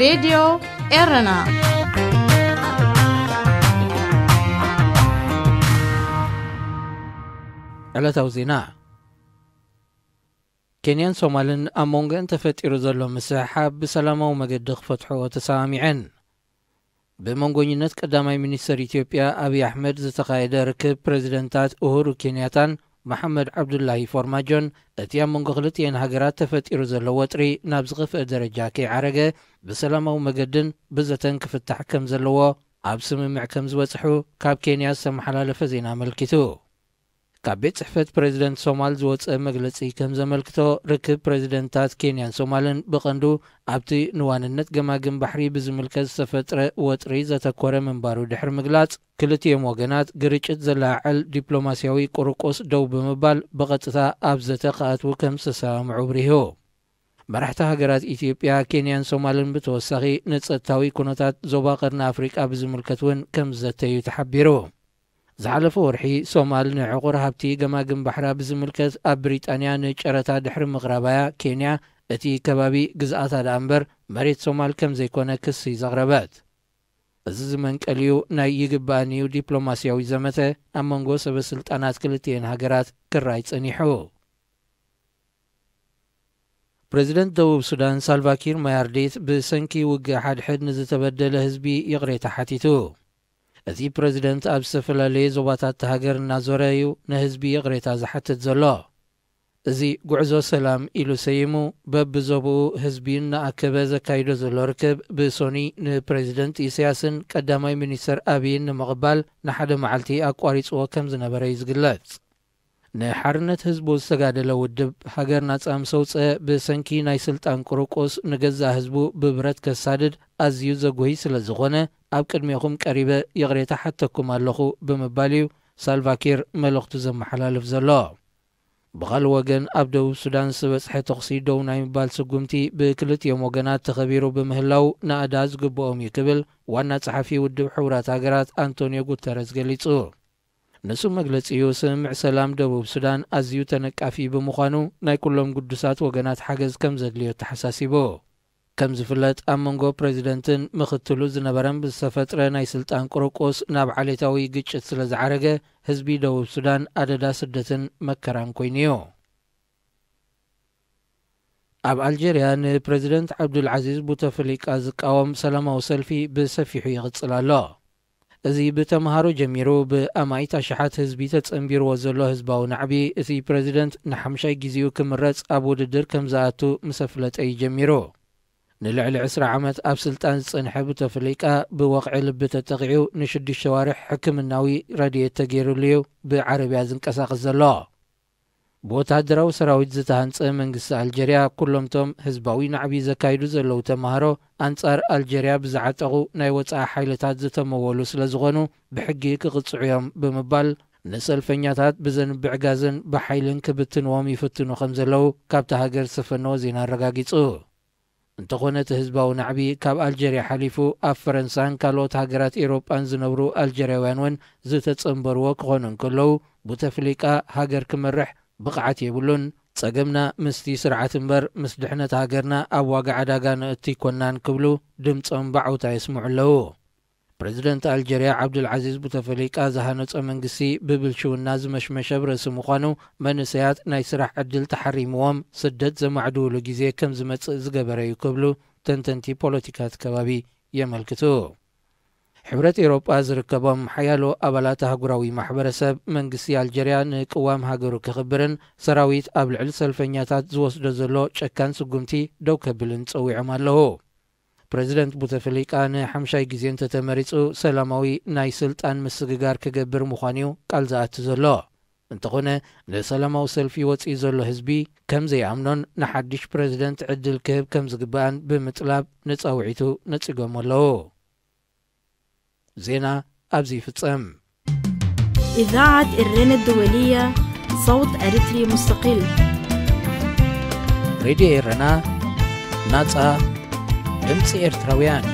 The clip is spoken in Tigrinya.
ሬድዮ ኤረና። ዕለታዊ ዜና። ኬንያን ሶማልን ኣብ መንጎአን ተፈጢሩ ዘሎ ምስሕሓብ ብሰላማዊ መገዲ ክፈትሕኦ ተሰማሚዐን። ብመንጎኝነት ቀዳማይ ሚኒስተር ኢትዮጵያ ኣብይ ኣሕመድ ዝተኻየደ ርክብ ፕረዚደንታት ኡሁሩ ኬንያታን መሓመድ ዓብዱላሂ ፎርማጆን፣ እቲ ኣብ መንጎ ክልቲኤን ሃገራት ተፈጢሩ ዘሎ ወጥሪ ናብ ዝኸፍአ ደረጃ ከይዓረገ ብሰላማዊ መገድን ብዘተን ክፍታሕ ከም ዘለዎ ኣብ ስምምዕ ከም ዝበጽሑ ካብ ኬንያ ዝተመሓላለፈ ዜና ኣመልኪቱ። ካብ ቤት ጽሕፈት ፕረዚደንት ሶማል ዝወጸ መግለጺ ከም ዘመልክቶ፣ ርክብ ፕረዚደንታት ኬንያን ሶማልን ብቐንዱ ኣብቲ ንዋንነት ገማግም ባሕሪ ብዝምልከት ዝተፈጥረ ወጥሪ ዘተኮረ ምንባሩ ድሕሪ ምግላጽ፣ ክልቲኦም ወገናት ግርጭት ዘለዓዕል ዲፕሎማስያዊ ቁርቁስ ደው ብምባል ብቐጥታ ኣብ ዘተ ክኣትዉ ከም ዝተሰማምዑ ኣብሪሁ። መራሕቲ ሃገራት ኢትዮጵያ፣ ኬንያን ሶማልን ብተወሳኺ ንጸጥታዊ ኩነታት ዞባ ቀርኒ ኣፍሪቃ ብዝምልከት እውን ከም ዝዘተዩ ተሓቢሩ። ዝሓለፈ ወርሒ ሶማል ንዕቑር ሃብቲ ገማግም ባሕራ ብዝምልከት ኣብ ብሪጣንያ ንጨረታ ድሕሪ ምቕራባያ፣ ኬንያ እቲ ከባቢ ግዝኣታ ደኣ እምበር መሬት ሶማል ከም ዘይኮነ ክሲ ዘቕረበት። እዚ ዝመንቀልዩ ናይ ይግባእንዩ ዲፕሎማስያዊ ዘመተ ኣብ መንጎ ሰበ ስልጣናት ክልቲኤን ሃገራት ክራይ ጸኒሑ። ፕረዚደንት ደቡብ ሱዳን ሳልቫኪር ማያርዲት ብሰንኪ ውግእ ሓድሕድ ንዝተበደለ ህዝቢ ይቕሬታ ሓቲቱ። እቲ ፕረዚደንት ኣብ ዝተፈላለየ ዞባታት እታ ሃገር እናዞረ እዩ ንህዝቢ ይቕሬታ ዝሓትት ዘሎ። እዚ ጉዕዞ ሰላም ኢሉ ሰይሙ፣ በብዞብኡ ህዝቢ እናኣከበ ዘካይዶ ዘሎ ርክብ፣ ብሶኒ ንፕረዚደንት ኢሳያስን ቀዳማይ ሚኒስተር ኣብይን ንምቕባል ንሓደ መዓልቲ ኣቋሪጽዎ ከም ዝነበረ እዩ ዝግለጽ። ንሓርነት ህዝቡ ዝተጋደለ ውድብ ሃገር ናጻ ምስ ኣውጽአ፣ ብሰንኪ ናይ ስልጣን ቁርቁስ ንገዛእ ህዝቡ ብብረት ከሳድድ ኣዝዩ ዘጉሂ ስለ ዝኾነ፣ ኣብ ቅድሜኹም ቀሪበ ይቕሬታ ሓተኩም ኣለኹ ብምባል እዩ ሳልቫኪር መልእኽቱ ዘመሓላልፍ ዘሎ። ብኻልእ ወገን፣ ኣብ ደቡብ ሱዳን ዝበጽሐ ተኹሲ ደው ናይ ምባል ስጉምቲ ብክልቲኦም ወገናት ተኸቢሩ ብምህላው ናእዳ ዝግብኦም እዩ ክብል ዋና ጸሓፊ ውድብ ሕቡራት ሃገራት ኣንቶኒዮ ጉተረዝ ገሊጹ። ንሱ መግለጺኡ፣ ስምምዕ ሰላም ደቡብ ሱዳን ኣዝዩ ተነቃፊ ብምዃኑ፣ ናይ ኩሎም ግዱሳት ወገናት ሓገዝ ከም ዘድልዮ ተሓሳሲቡ። ከም ዝፍለጥ፣ ኣብ መንጎ ፕረዚደንትን ምኽትሉ ዝነበረን ብዝተፈጥረ ናይ ስልጣን ቁርቁስ ናብ ዓሌታዊ ግጭት ስለ ዝዓረገ፣ ህዝቢ ደቡብ ሱዳን ኣደዳ ስደትን መከራን ኮይኑ'ዩ። ኣብ ኣልጀርያ ንፕረዚደንት ዓብዱልዓዚዝ ቡተፍሊቃ ዝቃወም ሰላማዊ ሰልፊ ብሰፊሑ ይቕጽል ኣሎ። እዚ ብተምሃሮ ጀሚሩ ብኣማኢት ኣሽሓት ህዝቢ ተጸንቢርዎ ዘሎ ህዝባዊ ናዕቢ፣ እቲ ፕረዚደንት ንሓምሻይ ግዜኡ ክምረጽ ኣብ ውድድር ከም ዝኣቱ ምስ ኣፍለጠ እዩ ጀሚሩ። ንልዕሊ ዕስራ ዓመት ኣብ ስልጣን ዝጸንሐ ቡተፍሊቃ ብወቕዒ ልቢ ተጠቒዑ ንሽዱሽተ ኣዋርሕ ሕክምናዊ ረድኤት ተገይሩሉ እዩ ብዓረብያ ዝንቀሳቐስ ዘሎ። ብወተሃደራዊ ሰራዊት ዝተሃንጸ መንግስቲ ኣልጀርያ፣ ኩሎምቶም ህዝባዊ ናዕቢ ዘካይዱ ዘለዉ ተማሃሮ፣ ኣንጻር ኣልጀርያ ብዝዓጠቑ ናይ ወጻኢ ሓይልታት ዝተመወሉ ስለ ዝኾኑ፣ ብሕጊ ክቕጽዑ እዮም ብምባል፣ ንሰልፈኛታት ብዘንብዕ ጋዝን ብሓይልን ክብትንዎም ይፍትኑ ከም ዘለዉ ካብታ ሃገር ዝተፈነወ ዜና ኣረጋጊጹ። እንተኾነ፣ እቲ ህዝባዊ ናዕቢ ካብ ኣልጀርያ ሓሊፉ ኣብ ፈረንሳን ካልኦት ሃገራት ኤውሮጳን ዝነብሩ ኣልጀርያውያን እውን ዝተጸንበርዎ ክኾኑ እንከለዉ፣ ቡተፍሊቃ ሃገር ክመርሕ ብቕዓት የብሉን፣ ጸገምና ምስቲ ስርዓት እምበር ምስ ድሕነት ሃገርና ኣብ ዋጋ ዕዳጋ ነእቱ ኣይኮናን ክብሉ ድምጾም ብዓውታ የስምዑ ኣለዉ። ፕረዚደንት ኣልጀርያ ዓብዱልዓዚዝ ቡተፈሊቃ ዝሃነጾ መንግስቲ ብብልሽውና ዝመሽመሸ ኣብ ርእሲ ምዃኑ፣ መንእሰያት ናይ ስራሕ ዕድል ተሓሪምዎም ስደት ዘማዕድውሉ ግዜ ከም ዝመጽእ ዝገበረ እዩ ክብሉ ተንተንቲ ፖለቲካ እቲ ከባቢ የመልክቱ። ሕብረት ኤውሮጳ ዝርከቦም ሓያሎ ኣባላት ኣህጉራዊ ማሕበረሰብ፣ መንግስቲ ኣልጀርያ ንቅዋም ሃገሩ ከኽብርን ሰራዊት ኣብ ልዕሊ ሰልፈኛታት ዝወስዶ ዘሎ ጨካን ስጉምቲ ደው ከብልን ጸዊዖም ኣለዉ። ፕረዚደንት ቡተፈሊቃ ንሓምሻይ ግዜ እንተተመሪጹ፣ ሰላማዊ ናይ ስልጣን ምስግጋር ክገብር ምዃኑ'ዩ ቃል ዝኣቱ ዘሎ። እንተኾነ፣ ንሰላማዊ ሰልፊ ወጺኡ ዘሎ ህዝቢ ከም ዘይኣምኖን ንሓድሽ ፕረዚደንት ዕድል ክህብ ከም ዝግባእን ብምጥላብ ንጻውዒቱ ነጺጎም ኣለዉ። ዜና ኣብዚ ይፍጸም። إذاعة إرينا الدولية، صوت أريتري مستقل. ሬድዮ ኤረና፣ ናጻ ድምጺ ኤርትራውያን።